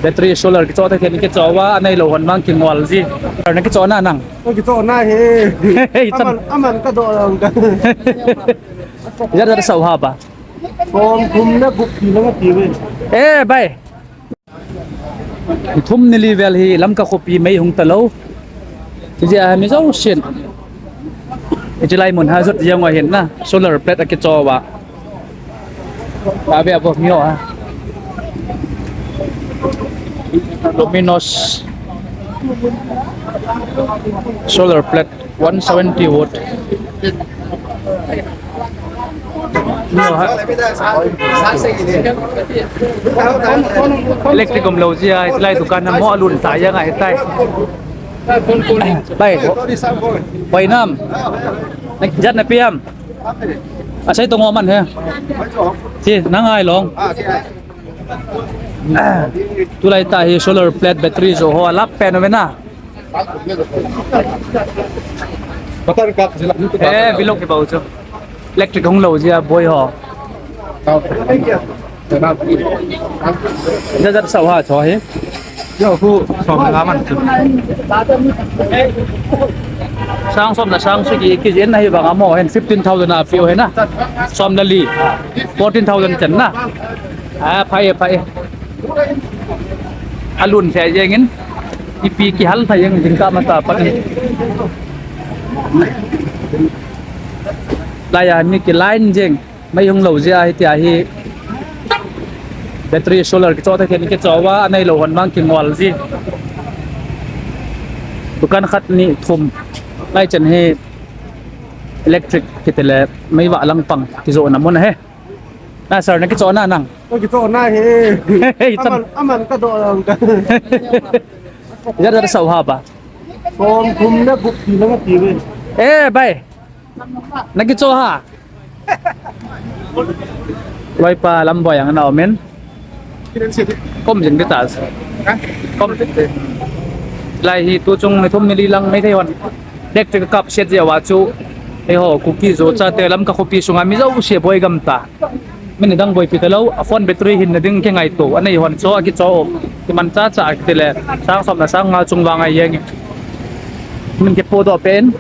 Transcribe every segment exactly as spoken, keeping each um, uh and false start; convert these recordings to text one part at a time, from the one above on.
Battery solar kichoh te khen kichoh uva, anei lou hon vang kingol ji. Sir, na kichoh na nang? Ka kichoh na hi. Hey, chan. Aman, aman ka doh lang ka. Ijat jat sao ha ba? Som thum le gup ti lang ti ve. Eh, bai. Thum ni li vel hi Lamka khopi mei hung talou. Hijeh a mi jousen hiche lai mun ha jot jeng u ahin na, solar plate akichoh uva. Ave avo mi ho ha. Luminous solar plate one seventy watt. Electric umlou jeh a, hiche lai dukan a mo alun ta jeng ahitai. Bai, hoi nam. Ijat na pe ham? Asei tong o man he. Chi, nang ai long. Tulai tah hi solar plate battery jo ho alap pen uve na. Buttercup jila. Eh, vlog kibol chu. Electric hung lou jeh a boi ho. Jat jat sao ha cho hi. Yo, khu som nga man. Sang som na sang sagi kijih na hi vang amo hin fifteen thousand a pe u hi na. Som na li. Fourteen thousand chan na. A, phai, phai. Alun thei jeng in. Ipi kihal thei jeng jingkah matah pat in. Lai a mi kiline jeng. Mei hung lou jeh a hitia hi battery solar kichoh te khen kichoh uva, anei lou hon vang kingol ji. Dukan khat ni thum lai chan hi electric kiti le mei vah lang pang kijoh na mun ahi. Na sir, na kichoh na nang? Ka kichoh na hi. Hey, chan. Aman, aman ka doh lang ka. Ijat jat sao ha ba? Som thum le gup ti lang ti ve. Eh, bai. Na kichoh ha? Loipa Lamboi ang na umin. Kom jing dita. Kom jing dita. Lai hi tu chung ni thum ni li lang mei thei hon. Electric kap set jeh uva chu. Eiho Kuki jo chate Lamka khopi sunga mi jouse boi gam ta. Min dang boipi talou, a phone battery hinna ding kingaito, anei hon cho, akicho. Kimancha cha kiti le, sang som na sang nga chung vang a jeng. Min kipodoh pen.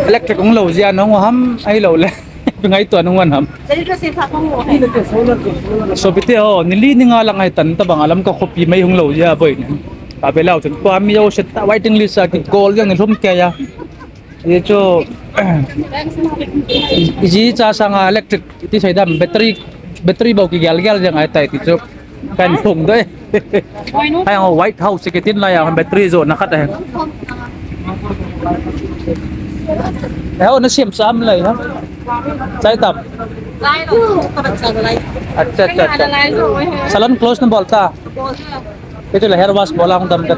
Electric hung lou jeh a nahung u ham, ahilou le. Ngaito nahung u ham. Sopite ho, ni li ni nga lang ahitan tabang a Lamka khopi mei hung lou jeh a boi ni. Ave leu chun tua mi jouse ta waiting list a kigol jeng ni lhum kei a. Hichu, iji cha sanga electric ti sei dam battery, battery bou kigel gel jeng ahitai ti chu. Kan phong doi. Hai ang White House kitin lai a battery jo na khat ahi. Heo na siam sam lai ha. Chai tam. Lai lo, ka ban sa lai. Acha, acha, acha. Lai lo, eh. Salon close na bol ta. Bol ta. Itu la hair wash bola hung dam kat.